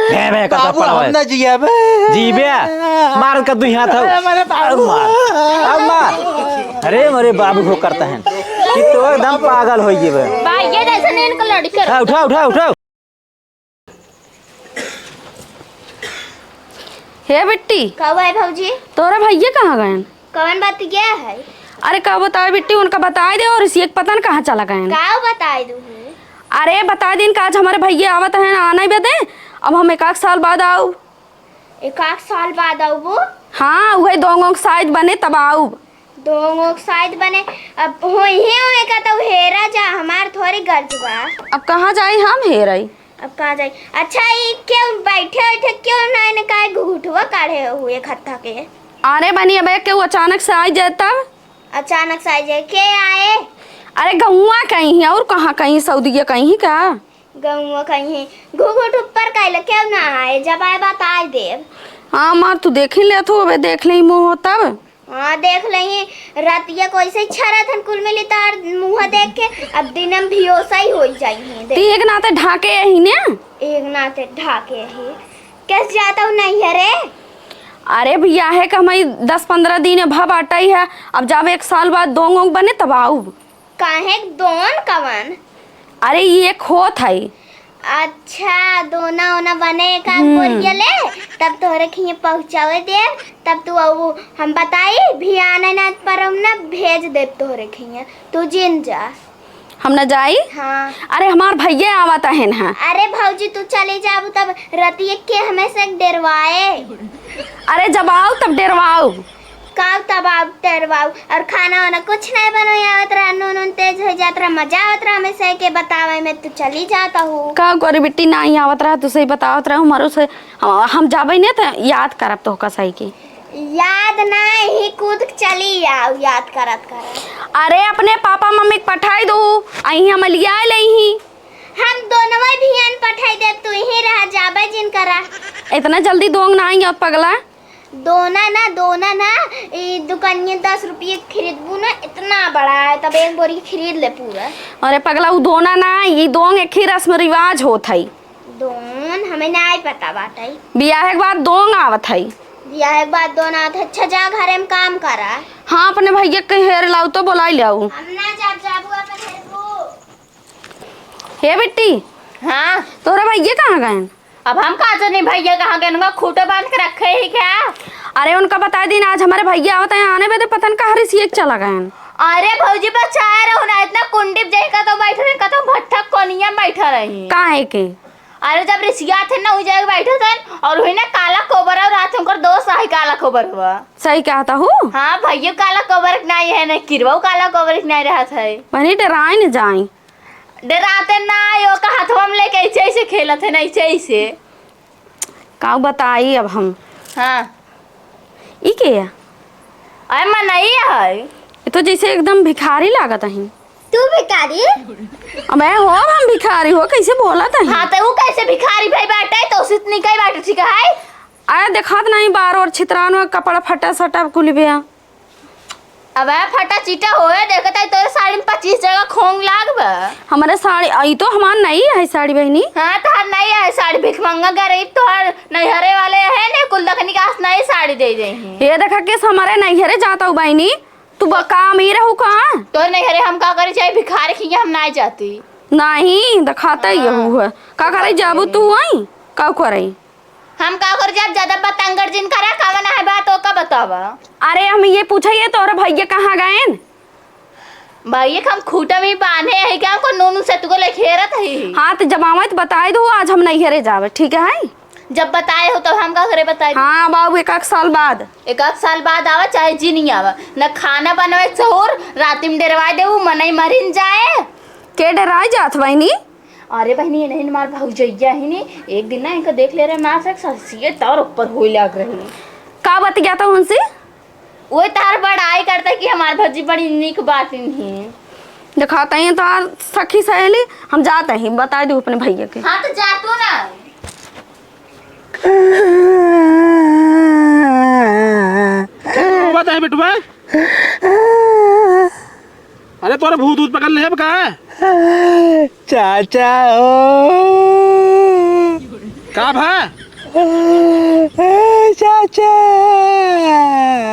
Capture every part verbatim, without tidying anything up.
भे, भे, करता बाबू, पड़वा हम है। ना जियबे। जीबे? मार का दुई हाथ हो। अरे, हमारे बाबू। अब मार, अब मार। अरे, मेरे बाबू को करता है। कि तो एकदम पागल होइ गए बे। भाई, ये जैसे नहीं इनको लड़के हाँ, उठाओ, उठाओ, उठाओ। हे बिट्टी। का हुआ है भौजी? तोरा भैया कहाँ गएन? कौन बात क्या है? अरे का बताए बिट्टी, उनका बताए दे और इसी एक पता न कहाँ चला गएन। का बताए दू हूँ? अरे बताए दिन का आज हमारे भैया आवत हैं ना, आना ही बदे। अब हम एक आध साल बाद आऊ। एक आध साल बाद आऊ वो? हाँ, वही दोंगों के साइज बने तब आऊ। दोंगों के साइज बने, अब होई है, उहे का तो हेरा जा, हमार थोड़ी गर्ज बा। अब कहाँ जाई हम हेरई? अब कहाँ जाई? अच्छा, ई क्यों बैठे बैठे क्यों ना इन्हें काहे घुघुटुआ काढ़े हुए खत्ता के? अरे बनी, अब केहू अचानक से आई जाए तब? अचानक से आई जाए, के आए? अरे गौवा कहीं है और कहाँ कहीं, सऊदिया कहीं है का? गौवा कहीं है, घुघुट ऊपर कैले क्यों ना आए, जब आए बताए देव। हाँ मार, तू देखी ले, तू अबे देख ले मुँह तब। हाँ, देख लेही, रतिया को ऐसे ही छरत हन कुल मिली तार मुँह देख के, अब दिनम भियोसा ही होई जाई है, देख। ती एक नाते ढाके यही ने? एक नाते ढाके यही। कैसे जाता हूँ नहीं है रे? अरे भैया, है कि हमारी दस पन्द्रह दिन भा बाटा ही है, अब जब एक साल बाद दोंग ओंग बने तब आऊ। काहे दोन कवन? अरे, ये एक होत है। अच्छा, दोना ओना बने एक आध हम्म। बोरिया ले, तब तोहरे खिए पहुँचावे देब, तब तू आऊ, हम बताई, भियाना ना परम ना भेज देब तोहरे खिए, तू जिन जा। हम ना जाई? हाँ। अरे, हमार भैया आवत है ना। अरे भौजी, तू चली जाबू तब रतिये के हमें से डेरवाए। अरे, जब आऊ तब डेरवाऊ। का तब आप टरवाऊ? और खाना वाना कुछ नहीं बनोई आवत रहा, नून उन तेज हो जात रहा, मजा आवत रहा, हमें सही के बतावे में तू चली जाता हो। का करी बिट्टी, नहीं आवत रहा, तू सही बतावत रहा, हमारो से, हम, हम जाबे ने त याद करब तोहका सही के। याद नहीं, कूद के चली आओ, याद करत करत। अरे अपने पापा मम्मी के पठाई दो, आई हम लिया लेही। हम दोनों भी अन पठाई दे, तू ही रहा जाबे जिन करा। इतना जल्दी दोंग ना आई पगला। दोना ना, दोना ना, ई दुकानिया दस रुपये के खरीदबू ना, इतना बड़ा है, तब एक बोरी खरीद ले पूरा। अरे पगला, उ दोना ना, ई दोंग एक ही रस्म रिवाज होत है। दोन हमें ना पता बाटे। बियाह के बाद दोंग आवत है। बियाह के बाद दोन आवत है। अच्छा, जा घरे में काम करा। हाँ, अपने भैया के हेर लाऊ तो बोलाई लाऊ। हम ना जाब, जाबू अपन हेरबू। हे बिट्टी। हाँ। तोहरे भैया कहाँ गएन? अब हम का जानी भैया कहाँ गएन, उनका खूंटे बांध के रखे ही क्या? अरे उनका बताए दिन आज हमारे भैया आवत हैं, आने बदे पता न कहाँ रिसिए के चला गएन। अरे भौजी बचाए रहो ना, इतना कुंडी में जाई का तो बैठे रही, का तो भट्ठा कोनिया में बैठा रही। काहे के? अरे जब रिसिया थे ना, उ जाके बैठे थे और हुई ना काला कोबर और रात उनकर दोस्त आई काला कोबर हुआ। सही कहता हूँ। हाँ भैया काला कोबर के नहीं है, नहीं किरवा काला कोबर के नहीं रहा था। बनी डराए न जाए। डराते ना, यो का हथवा में लेके ऐसे ऐसे खेलत है ना, ऐसे ऐसे। का बताई अब हम। हाँ। ई के है? अरे मनई है। ये तो जैसे एकदम भिखारी लागत है। तू भिखारी? अबे हो, अब हम भिखारी हो, कैसे बोलत है? हाँ, तो वो कैसे भिखारी भाई बाटे, तो उसे इतनी कई बाटे, ठीक है? अरे देखात नहीं, बार और छितरान में कपड़ा फटा सटा कुल बे। अब है फटा चीटा होए, देखत है तोरे साड़ी में पच्चीस जगह खोंग लाग बा। हमारे साड़ी, ई तो हमार नहीं है साड़ी बहनी। हाँ, तोहार नहीं है साड़ी, भिखमंगा गरीब तोहार नैहरे वाले है ने, कुल दखनी का आस नहीं साड़ी दे दे हैं। ये देखा कि हमारे नैहरे जाता हूँ बहनी, तू ब-, काम ही रहू का? तोरे नैहरे हम का करे जाए, भिखारी खिया हम ना जाती। नहीं, दिखाता ही हाँ। यहू है। का करे जाबू तू आई? का करे? हम का कर जाब, ज्यादा बतंगड़ जिन करा, कवन है बात, ओका बतावा। अरे, हम ये पूछे, ये तोहरे भैया कहाँ गएन? भैया के हम खूंटा में बांधे है, क्या हमको नूनू से तुको ले घेरत है? हाँ, तो जब आवे तो बताई दो, आज हम नैहरे जावे, ठीक है? जब बताए हो, तब हम का करे बताए दो? हाँ, बाबू, एक आध साल बाद। एक आध साल बाद आवा, चाहे जिन आवा, न खाना बनवे सहूर, रात में डेरवा दे, वो मनई मरिन जाए। के डेराए जात बहनी? अरे बहिनी, ये नहीं हमार भौजैया ही नहीं, एक दिन ना इनका देख ले रहे, मार से ससिए तौर ऊपर होई लाग रही। का बतियाता उनसे? वो तार बड़ाई करता कि हमार भौजी बड़ी नीक बात नहीं। दिखाता ही तो आज सखी सहेली, हम जाते हैं, बता दो अपने भैया के। हाँ, तो जा तू ना। रोवत है बेटवा? अरे तोरे भूत ऊत पकड़ ले का? चाचा हो। का भा? चाचा।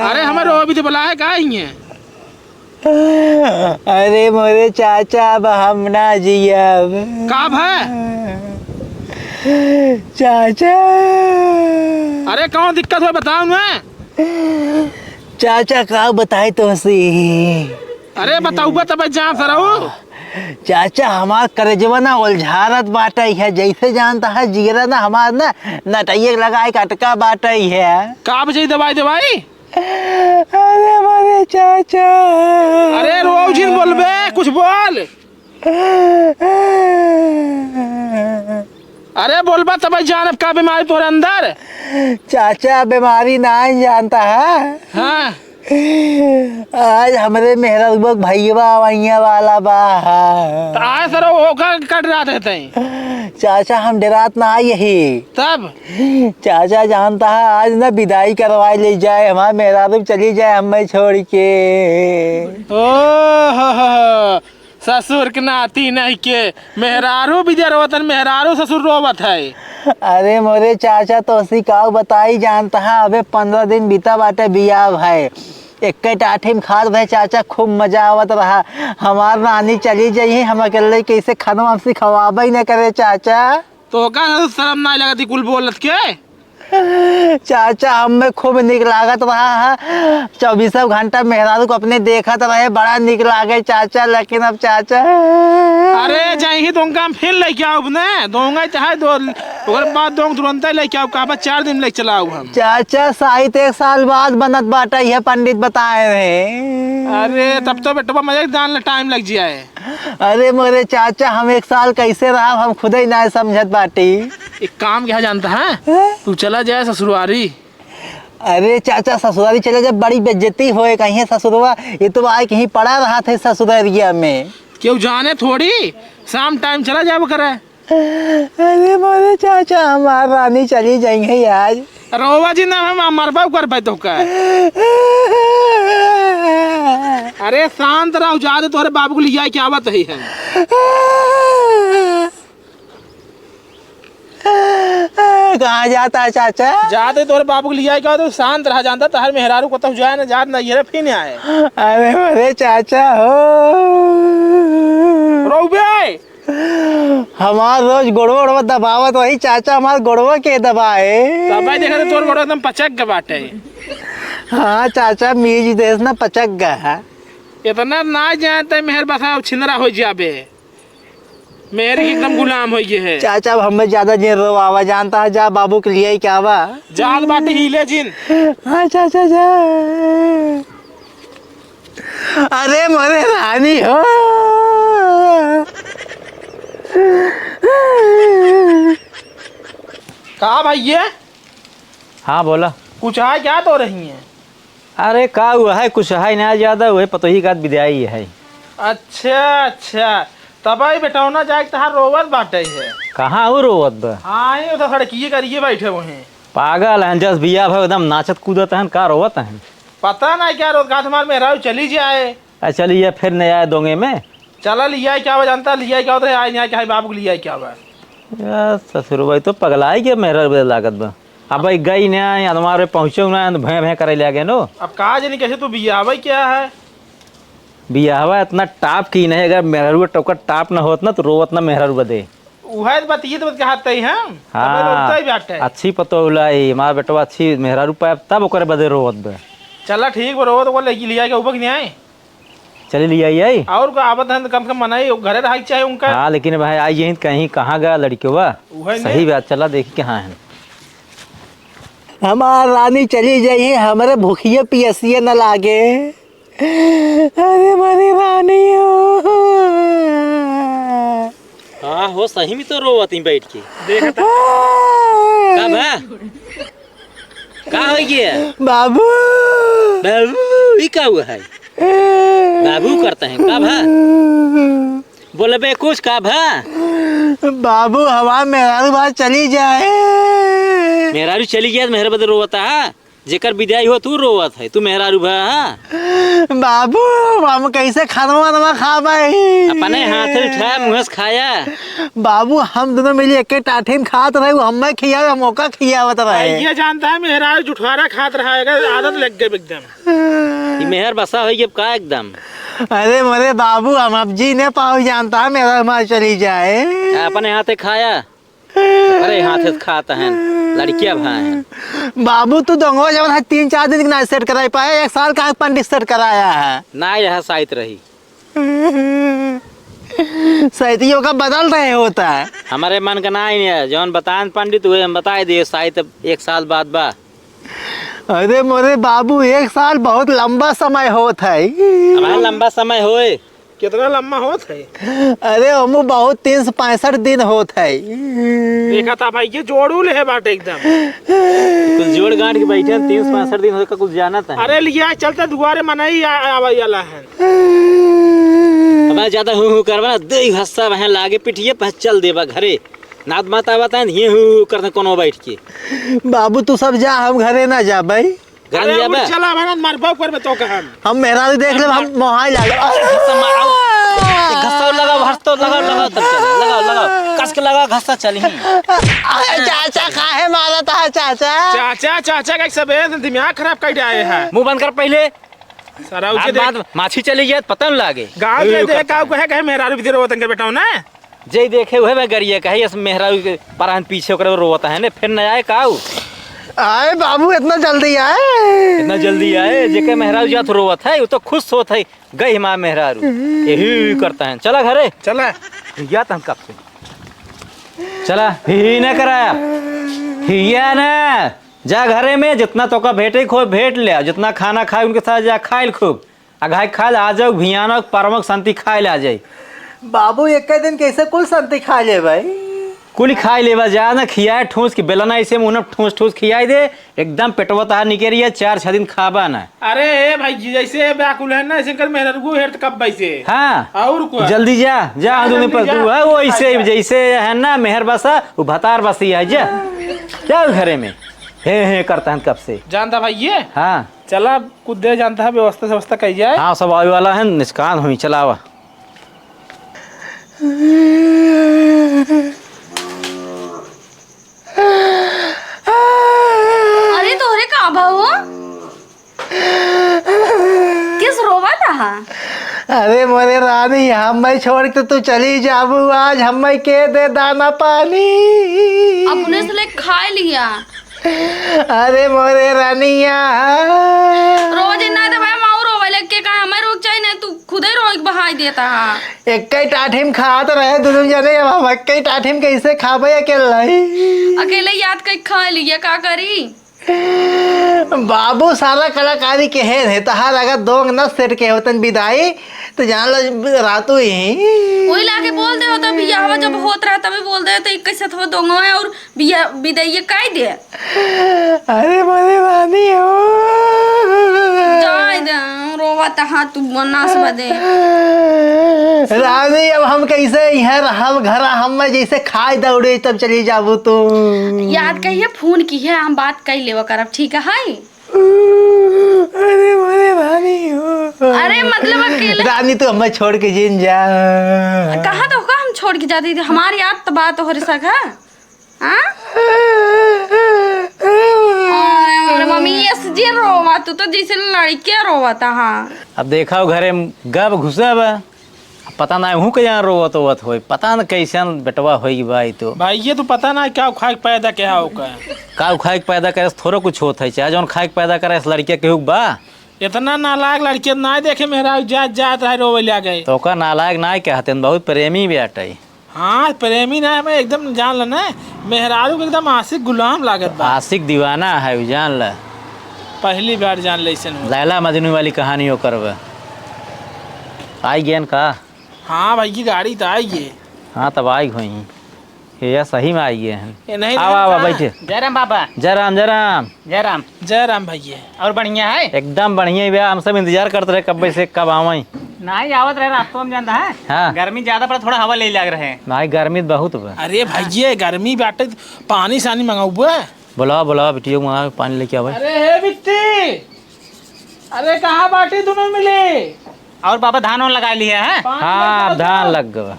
अरे, हमें रोवा भी तो बुलाए, का ही है? अरे मोरे चाचा, अब हम ना जियब। का भा? चाचा। अरे, कौन दिक्कत हो, बताओ ना। चाचा, का बताई तोहसे? अरे, बताउबा तब जान सरऊ। चाचा, हमार करेजवा ना उलझारत बाटइ है, जइसे जानत ह जियरा ना हमार ना नटइया लगाइ के अटका बाटइ है। का बचई दवाई, दवाई? अरे मोरे चाचा। अरे रोउ जिन बोलबे, कुछ बोल। अरे बोलबा तब जानब का बीमारी तोहरे अंदर। चाचा, बीमारी नाहीं जानत ह। हाँ। आज हमरे मेहररुआ क भइयवा अवइया वाला बा। त आए सर ओका का डेरात है तई? चाचा, हम डेरात नाहीं ही। तब? चाचा, जानत ह, आज न बिदाई करवाइ लइ जाए, हमार मेहरारू चली जाए हमें छोड़ि के। ओ हो हो हो। ससुर के नाती नहीं के, मेहरारू बिदे रोवत हन, मेहरारू ससुर रोवत है। अरे मोरे चाचा, तोहसी काउ बताई, जानत ह, अबे पन्द्रह दिन बीता बाटे बियाह भए। एक्के टाठी में खात भए चाचा, खूब मजा आवत रहा। हमार रानी चली जइहैं, हम अकेले कइसे खाना हमसे खवाबइ न करे चाचा। तोहका सरम नाहीं लगत ई कुल बोलत के? चाचा, हमें खूब नीक लागत रहा है। चउबीसों घंटा मेहरारू को अपने देखत रहे, बड़ा नीक लागे चाचा। लेकिन अब चाचा। अरे, जइहीं दोंगा हम फिर लइके आउब ने, दोंगा चाहे दो, ओकर बाद दोंगा तुरंते लइके आउब, कहबा चार दिन लइके चला आउब हम। चाचा, साइत एक साल बाद बनत बाटे, इहे पंडित बताए रहे। अरे, तब तो बेटवा मजे जान ले, टाइम लग जाए। अरे मोरे चाचा, हम एक साल कइसे रहब, हम खुदइ नाहीं समझत बाटी। एक काम किहा जानत ह? हैं? तू चला जाए ससुरारी। अरे चाचा, ससुरारी चला जाए, बड़ी बेइज्जती होए, कहिहैं ससुरवा, ये तो आए कहीं पड़ा रहत है ससुररिया में। केहू जाने थोड़ी, शाम टाइम चला जाब करे। अरे मोरे चाचा, हमार रानी चली जइहैं आज। रोवा जिन, हम मरबउ करबे तोहका। अरे शांत रह, जा दे, तोहरे बाबू को लियाइ के आवत ही हम। कहाँ जात ह चाचा? जा दे, तोहरे बाबू को लियाइ के आवत ही, शांत रह, जानत ह तोहर मेहरारू कतहु जाए न, जात न, ये फिर न आए। अरे मोरे चाचा हो। रोबे। हमार रोज गोड़वा ओड़वा दबावत वही चाचा, हमार गोड़वा के दबाए? तब भाई देखा तो तोर गोड़वा एकदम पचक ग बाटे। हाँ चाचा, मीज देस ना पचक ग है। इतना ना जानते मेहर बसा छिनरा होइ जाबे। मेहर के एकदम गुलाम होइ गए है। चाचा, अब हमें ज्यादा जिन रोवावा, जानत ह, जा बाबू के लियाइ के आवा। जात बाटे हिले जिन। हाँ चाचा, जा। अरे मोरे रानी हो। का भइया? हाँ, बोला। कुछ है क्या तो रही है? अरे, का हुआ है? कुछ है ना ज्यादा, वही पतोही का बिदाई है। अच्छा, अच्छा। तब आई बेटौना जाए के तहार रोवत बाटे है। कहाँ हो रोवत बा? हाँ, ये तो सड़किए करिए बैठे हुए हैं। पागल हैं, जस बिया भर एकदम नाचत कूदत हैं, का रोवत हैं? पता नहीं क्या रोज घाट मार मेहरारू चली जाए। आ, चली जाए, फिर नहीं आए दोंगे में। चला लिया क्या हुआ जानता, लिया क्या होता है, आए यहाँ क्या है, बाबू को लिया क्या हुआ? यार, ससुर भाई तो पगलाई के मेहरारू बदे लागत बा। अब भाई गई नहीं, अनवार में पहुँचे ना, भैं भैं करे लागे नो। अब कहा जानी कैसे तू बियाहवा क्या है? बियाहवा इतना टाप की नहीं, अगर मेहरारू टोकर टाप ना होत ना, तो रोवत ना मेहरारू बदे। उहे तो बतिये तो बत कहत ही हम। हाँ, तबे रोता ही बाटे। अच्छी पतोह लाई, हमार बेटवा अच्छी मेहरारू पाए, तब ओकरे बदे रोवत बे। चला ठीक बा, रोवत ओकर लड़की लिया के ऊपर के नहीं आए। चली लिया आई। और का आवत है तो कम से कम मनाई, घरे रहे के चाहे उनका। हाँ, लेकिन भाई आई यहीं कहीं कहाँ गया लड़कियों बा? उहे ने। सही बात, चला देखी कहाँ है। हमार रानी चली जाई है, हमरे भूखिया पियसिया न लागे। अरे मोरी रानी हो। हाँ हो, सही में तो रोवत ही बैठ के। देखा था। का भा? का हो गया? बाबू। बाबू, ई का हुआ है? बाबू करते हैं, का भा? बोले बे कुछ, का भा? बाबू, हमार मेहरारू बाहर चली जाए। मेहरारू चली गया तो मेहर बदे रोवता है? जेकर विदाई होत उ रोवत है, तू मेहरारू भा, हाँ? बाबू, हम कैसे खाना वाना खाबे? अपने हाथे उठाया, मुँह से खाया। बाबू, हम दोनों मिली एक टाठी में खात रहे, उ हमें खियावे, हम ओका खियावत रहे। ये जानता है, मेहरारू जुठवारा खात रहा है, आदत लग गई एकदम। ई मेहर बसा होई अब का एकदम? अरे मोरे बाबू, हम अब जी नहीं पाओ, जानता है मेरा माँ चली जाए। अपने हाथे खाया। अरे हाथे से खात हैं, लड़किया भा हैं। बाबू, तू दोंगो जब है तीन चार दिन के ना सेट कराई पाए, एक साल का पंडित सेट कराया है। ना यह साइत रही। सैतियों का बदल रहे होता है। हमारे मन का ना ही है, जौन बताएं पंडित, वही हम बताए दिए, साइत एक साल बाद बा। अरे मोरे बाबू, एक साल बहुत लंबा समय होत है। हमारा लंबा समय होए। कितना लंबा होत है? अरे, हमू बहुत तीन सौ पैंसठ दिन होत है। देखा था भाई, ये जोड़ू ले है बाटे एकदम। कुछ जोड़ गांठ के बैठे हैं, तीन सौ पैंसठ दिन होत का कुछ जानत है? अरे, लिया चलते दुआरे मनई आ-, आवे वाला है। अब ज्यादा हूँ हूँ करबा ना, दे हस्सा वहाँ लागे पिठिए पर चल देबा घरे। नात मात आवत है, ये हूँ हूँ करते कोनो बैठ के। बाबू, तू सब जा, हम घरे ना जाबे। घर अरे, में जाबे? उठ चला, भाई, मार बाप कर में तो कहन। हम मेहरारू देख ले, हम मोहाई लागे। घसा मार, आओ। घसा लगाओ, हंस तो लगाओ, लगाओ, तब चल, लगाओ, लगाओ। कस के लगाओ, घसा चल ही। अरे चाचा, काहे मारत है चाचा? चाचा, चाचा का एक सबेरे से दिमाग खराब कर आए हैं। मुंह बंद कर पहले। सारा उसे बात, देख। बात, माछी चली जाए, पता न लागे। गाँव के देख, का कहे, कहे मेहरारू भी रोवत है बेटा ना। जे देखे उहे में गरिया कहे, यस मेहरारू के परान पीछे ओकरे रोवत है ने, फिर न आए काऊ। आए बाबू, इतना जल्दी आए? इतना जल्दी आए, जेके मेहरारू जात रोवत है, वो तो खुश होत है, गई हमार मेहरारू। यही करता है, चला घरे। चला। या तन कब से। चला, ही, ही ना कराया। हिया ना, जा घरे में, जितना तोका भेटे खो भेट ले, जितना खाना खाए उनके साथ जा खाइल खूब। अघाई खाल आ जाओ, भियानक परमक संती खाए ले आ जाई। बाबू, एक दिन कैसे कुल संती खा ले भाई? कुल खाए लेबा जा ना, खियाए ठूस के बेलना ऐसे मुंह में ठूस ठूस खियाए दे, एकदम पेटवा तहार निकल रही है, चार छह दिन खाबा ना। अरे ए भाई जी, जैसे ये व्याकुल है ना, ऐसे कर मेहररुओ हेरत कब बैसे। हाँ। और को? जल्दी जा, जा, जा, दोनों जल्दी पर जा। तू है, वो ऐसे अच्छा। जैसे है ना, मेहर बसा, वो भतार बसी है, जा। जा घरे में। हे, हे करता है कब से। जानता भाई ये? हाँ। चला, कुछ देर जानता है, व्यवस्था, व्यवस्था कही जाए। हाँ, सब आवे वाला है, निष्कान हुई, चलावा। अरे, तोहरे का भा हो? किस रोवत हा? अरे मोरे रानी, हम्मै छोड़ के तू चली जाबू आज, हम्मै के दे दाना पानी? अपने से ले खाए लिया। अरे मोरे रानिया। रोज इन्ना तो भाई माऊ रोवे लग के कहा, हमें रोक चाहिए ना, तू खुदे रोक बहाई देता हा। एक्कै टाठी में खात रहे दुनू जने, अब हम एक्कै टाठी में कैसे खाबे अकेले? अकेले याद कई खा लिया, का करी? बाबू सारा कलाकारी के हेर है, तहार अगर दोंग न सेट के होतन विदाई, तो जान लो रातू ही। वही लाके बोल दे होता, बियाहवा जब होत रहा तभी बोल दे, तो इक्कीस हथवा दोंगवा है और बिया-, बिदैया काई दे? अरे मोरे रानी हो। जाए दे, रोवत हा तू बनास बदे। रानी, अब हम कैसे इहाँ रहब? घर हम जैसे खाए दौड़े तब चली जाबू तू। याद कहिए, फोन की है, हम बात कर लेवा करब, ठीक है? अरे मोरे रानी हो। अरे मतलब अकेले रानी, तू हमें छोड़ के जिन जा। कहाँ तो का हम छोड़ के जाती थी? हमारी याद तो बात हो रही सका। हाँ? अरे, अरे, मम्मी, ये जे रोवा, तू तो जैसे लड़के रोवा था, हाँ। अब देखा, वो घरे में गब घुसा बा। अब पता ना, हूँ के यहाँ रोवत, वोवत होई। पता न कैसन बेटवा होई बा, ई तो। भाई, ये तो पता ना क्या उखाड़ के पैदा किया होगा। का उखाड़ के पैदा करे से थोड़ो कुछ होत है, चाहे जौन खाए के पैदा करे से लड़के केहू के बा। इतना नालायक लड़के ना देखे, मेहरारू जात, जात रहे, रोवे ले आ गए। तो ओका नालायक ना कहते हैं, बहुत प्रेमी बेटा है। हाँ, प्रेमी ना, मैं एकदम जान लेना, मेहरारू के एकदम आशिक गुलाम लागत बा। आशिक दीवाना है उ, जान ले। पहली बार जान ले ऐसन हो। लैला मजनू वाली कहानी ओकर बा। आई गेन का? हाँ भाई, की गाड़ी तो आई है। हाँ, तब आई हुई। ये सही में आई गए हैं। ये नहीं आवा, आवा, बैठे। जय राम बाबा। जय राम, जय राम। जय राम। जय राम भैया। और बढ़िया है? एकदम बढ़िया ही भैया, हम सब इंतजार करते रहे कब से कब आवे। नहीं, आवत रहे रास्तों में, जानता है? हाँ। गर्मी ज्यादा पड़ा, थोड़ा हवा ले लाग रहे। नहीं, गर्मी तो बहुत बा। अरे भैया, गर्मी बाटे, पानी सानी मंगाऊ बा। बुलावा, बुलावा, बिटिया को मंगा के पानी लेके आवे। अरे हे बिट्टी, अरे कहाँ बाटी दुनो मिली? और बाबा धान वान लगा लिए हैं? पानी हाँ, लेके अब धान आओ। लग गवा।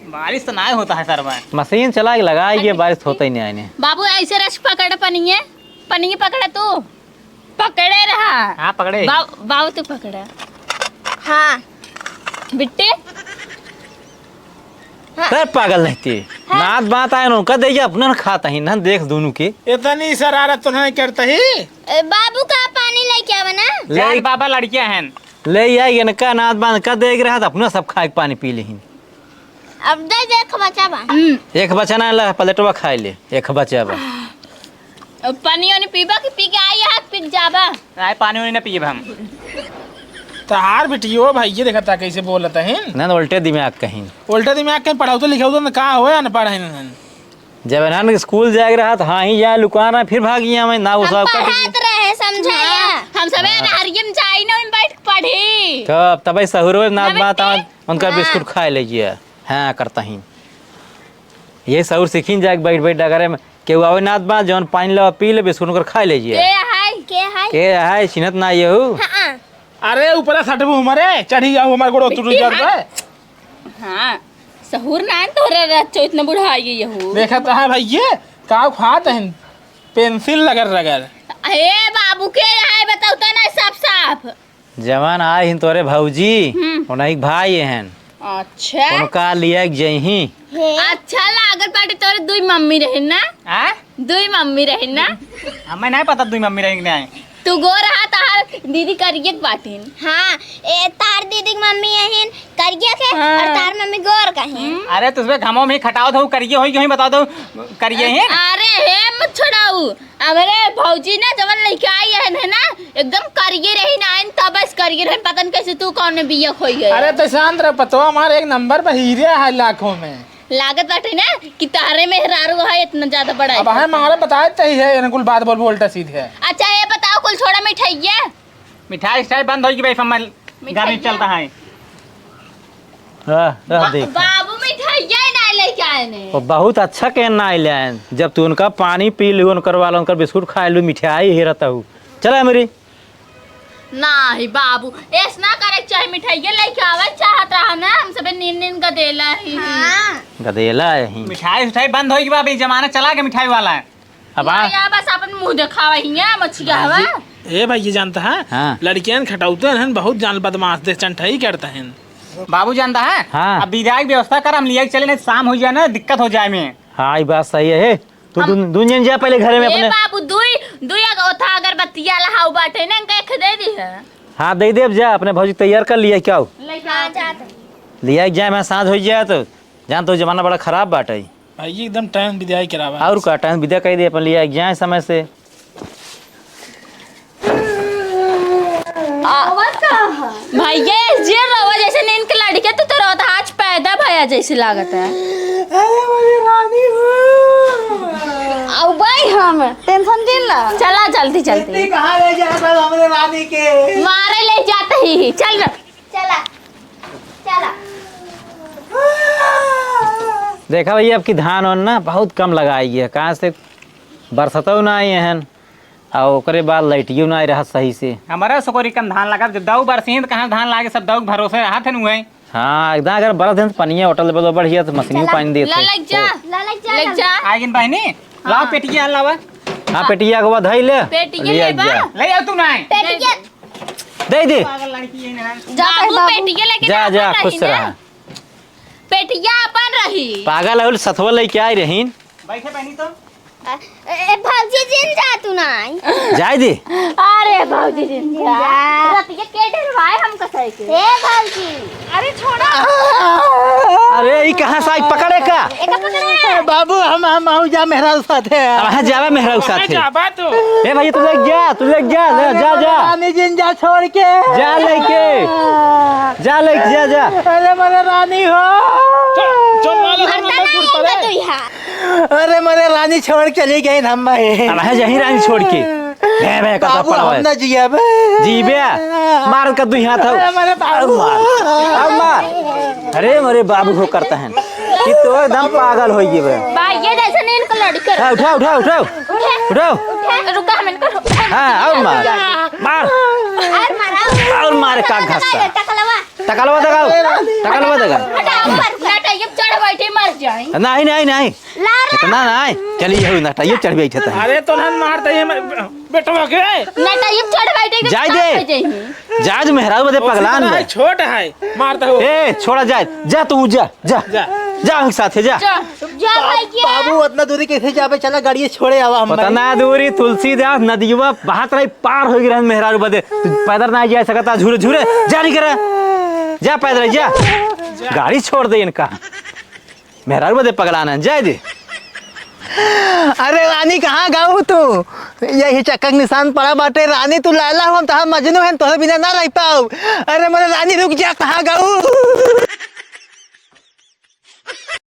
बारिश तो ना होता है सर में। मशीन चला के लगा, ये बारिश होता ही नहीं आने। बाबू ऐसे रस पकड़ पनिये, पनिये पकड़ तू। पकड़े रहा। हाँ, पकड़े। बाऊ, बाऊ तू पकड़ा। हाँ। बिट्टी? हाँ। तै पागल नहीं थी। हाँ। नात बात आए ना, कह दे, अपना ना खाता ही ना, देख दोनों के। इतनी शरारत तो नहीं करता ही। ए, बाबू का पानी लेके आवे ना? ले। जान बाबा लड़कियां हैं। ले आई, इनका नात बात कह दे रहा, तो अपना सब खाए के पानी पी लेहिन। अब दे दे, एक बचा बा। हम्म। एक बचा ना ला, प्लेटवा खाए ले, एक बचा बा। अब पानी वानी पीबा कि पी के आई है, पी के जाबा? आए, पानी वानी ना पीब हम। तहार बिटियो भाई, ये देखा था कैसे बोलत है। ना, ना, उल्टे दिमाग कहीं। उल्टे दिमाग कहीं, पढ़ाओ तो लिखाओ तो ना, का होए, अनपढ़ है ना। जब इन्हन स्कूल जाए के रहा, तो हाँ ही जाए, लुका रहा, फिर भाग गया मैं, ना वो हम सब कट पढ़ात रहे, समझाया। हाँ, हम सबे हाँ। नहरिया में जाई ना, ओइमे बैठ के पढ़ी। तब, तबे सहूरो नात ना बात बेटी। आवा, उनका हाँ। बिस्कुट खाए ले गया। हाँ, करता ही। ये सहूर सीखिन जाए, बैठ, बैठ डगरे में। केहू आवे नात बात, जौन पानी लेवा, पी ले, बिस्कुट उनकर खाए ले गया। के है? के है? के है, चिन्हत ना ये हूँ। हाँ। अरे, ऊपर सटबू हमारे, चढ़ी जाऊ हमारे गोड़ो, तू बिट्टी, डर हाँ। पे। हाँ, सहूर ना है तोहरे रच्चो, इतना बुढ़ा ये यहू। देखा तो है भाई, ये का खात हैं? पेंसिल रगड़ रगड़। ए बाबू, के यहाँ है बताओ तो ना साफ साफ। जवान आए हैं तोरे भौजी, हम्म। उन्हीं के भाई हैं। अच्छा। उनका लिए जही। हे। अच्छा लागत बाटे तोरे दुई मम्मी रहे ना? आ? दुई मम्मी रहे ना? हमें नहीं पता दुई मम्मी रहे कि नहीं। तू गोर हा, तहार दीदी करिए के बाटिन। हाँ, ए, तार दीदी के मम्मी अहिन करिए के हाँ। और तार मम्मी गोर कहिन। अरे, तुझे घमो में खटाओ था, करिए होई, क्यों बता दो, करिए हैं? अरे, हे मत छोड़ाऊ। हमरे भौजी ना, जवन लइके आई है ना, एकदम करिए रही ना, आइन तब बस करिए रही, पता नहीं कैसे तू कौन में बिया खोई गए। अरे, तो शांत रह, पतवा हमारे एक नंबर पर हीरे है लाखों में। लागत बाटे ना कि तारे मेहरारू है इतना ज्यादा बड़ा अब है। है मारा बताए तही है, इनकुल बात बोल बोलता सीधे। अच्छा, ये बताओ, कुल छोड़ा मिठाइया? मिठाई सिठाई बंद होई कि भाई, सम्मान मिठाइया? गाड़ी चलता है। रह, रह बा-, देख। बाबू मिठाइया ही ना लेके आए ने। वो बहुत अच्छा के ना ले आए। जब तू उनका पानी पी लू, उनकर वाला, उनकर बिस्कुट खा लू, मिठाई हेरत हूँ। चला मेरी। नाही बाबू, ऐस ना करे के चाहे, मिठाइया लेके आवे चाहत रहा ना, हम सबे नीन नीन का देला ही। हाँ। गदेला है ही। मिठाई उठाई बंद होई कि बाबी, जमाना चला के मिठाई वाला है। अब आ- या बस अपन मुंह देखावा ही है, मछिया हवा। ए भाई, ये जानता है? हाँ। लड़कियां खटाउते हैं, बहुत जान बदमाश दे चंठाई करता है। बाबू जानता है? हाँ। अब विदाई की व्यवस्था कर, हम लिया के चले, नहीं शाम हो जाए ना, दिक्कत हो जाए में। हाँ, ये बात सही है। हे, तू हम दुन-, दुन जन जा पहले घरे में ए अपने। बाबू, दुई, दुई अग-, ओथा अगरबत्तिया लहाऊ बाटे ना, इनका एक दे दी है। हाँ, दे दे, अब जा, अपने भौजी तैयार कर लिया, क्या हो? लेके आ जाते। लिया के जाए, मैं साँझ हो जाए तो जान तो जमाना बड़ा खराब बाटे। भाई, एकदम टाइम विदाई करावा। और का टाइम विदा कर दे, अपन लिया के जाए समय से। आ, भैया, जे रवा जैसे नींद के लड़के, तू तो रोत आज पैदा भया जैसे लागत है। अरे, मेरी रानी हो। आउ भाई, हम टेंशन जिन ला। चला, जल्दी, जल्दी। इतनी कहाँ ले जाए सब हमरे रानी के? मारे ले जाते ही, चल रे। चला, चला। देखा भैया, अब की धान वान ना बहुत कम लगाई है, कहाँ से बरसतौ ना आई हैं, और ओकरे बाद लाइटियो ना आई रहत सही से। हमारा सकोरी कम धान लगा, जब दऊ बरसीन तो कहाँ धान लागे, सब दऊ के भरोसे रहत हैं उहे। हाँ, एकदम अगर बरस दिन पनिया होटल बोलो बढ़िया तो मशीनियों चला। पानी देते। ला, लग जा। ओ। ला, लग जा, लग जा। आ गिन बहनी, लाओ हाँ। पेटिया लावा। हाँ, पेटिया को बधाई ले। पेटिया ले ले बा। जा। ले आओ तू ना। पेटिया। दे दे। पागल लड़की है ना। जा बाबू, बाबू। पेटिया लेके जा, जा, जा, अपन खुश रही ना। रहा। पेटिया अपन रही। पागल है, सथवा लेके आई रहीन। बैठे बहनी तो। ए, ए, भौजी जिन जा तू नाई। जाए दे। अरे भौजी जिन जा। रतिया के डरवाए हम कसै के। ए भौजी। अरे छोड़ा। अरे, ई कहाँ से आई? पकड़े का? एका पकड़े। बाबू, हम, हम आऊ जा मेहरारू साथे। अब हाँ, जावे मेहरारू साथे। जाबा तू। ए भैया, तू लेके जा, तू लेके जा, ले, अरे जा, जा। रानी जिन जा छोड़ के। जा लेके। जा लेके, जा, जा। अरे, मेरे रानी हो। चल, चल, मारो, मरता मारो, ना दूर है पर है। तू यहाँ। अरे, मेरे रानी छोड़ के चली गई हम भाई। अब है यहीं रानी छोड़ के। भे, भे, का बाबू, पड़ा हम है। ना जियब। जीबे। मार का दुई हाथ हो। अरे, मेरे बाबू। अब मार। अब मार। अरे, मेरे बाबू हो करता है। कि तो एकदम पागल हो गए बे। भाई, ये जैसे नींद लड़के हाँ, उठाओ, उठाओ, उठाओ। उठे। उठाओ। उठे। रुका, हम इनको उठा हाँ, और मार। मार। और मारा। और मार, का घसा। टकलवा। टकलवा दगाओ। टकलवा दगाओ। हटाओ, मर जा। नटाई पे चढ़ बैठे, मर जाए। नहीं, नहीं, नहीं। ला रे। इतना नहीं। चलिए, हो नटाई पे चढ़ बैठे थे। अरे, तो नन मार दे, ये मैं बेटवा के। नटाई पे चढ़ बैठे, जाए दे। जाए दे, मेहरारू बदे पगलान है। छोट है, मार दे हो। ए, छोड़ा जाए। जा तू, जा। जा, जा। जा, हम साथे जा। जा, जा भाई, जा। बाबू, उतना दूरी कैसे जाबे? चला, गाड़िए छोड़े आवा हम। उतना दूरी तुलसीदास नदिया बहत रही, पार होइ गए मेहरारू बदे। तू पैदल ना जा सकता, झूरे, झूरे। जा, नहीं करे। जा, पैदल जा। गाड़ी छोड़ दे इनका। मेहरारू बदे पगलान है, जाए दे। अरे रानी, कहाँ गऊ तू? यही चक्कर निशान पड़ा बाटे। रानी, तू लैला हो, हम तहार मजनू हैं, तोहरे बिना ना रह पाऊ। अरे मोरे रानी, रुक जा, कहाँ गऊ?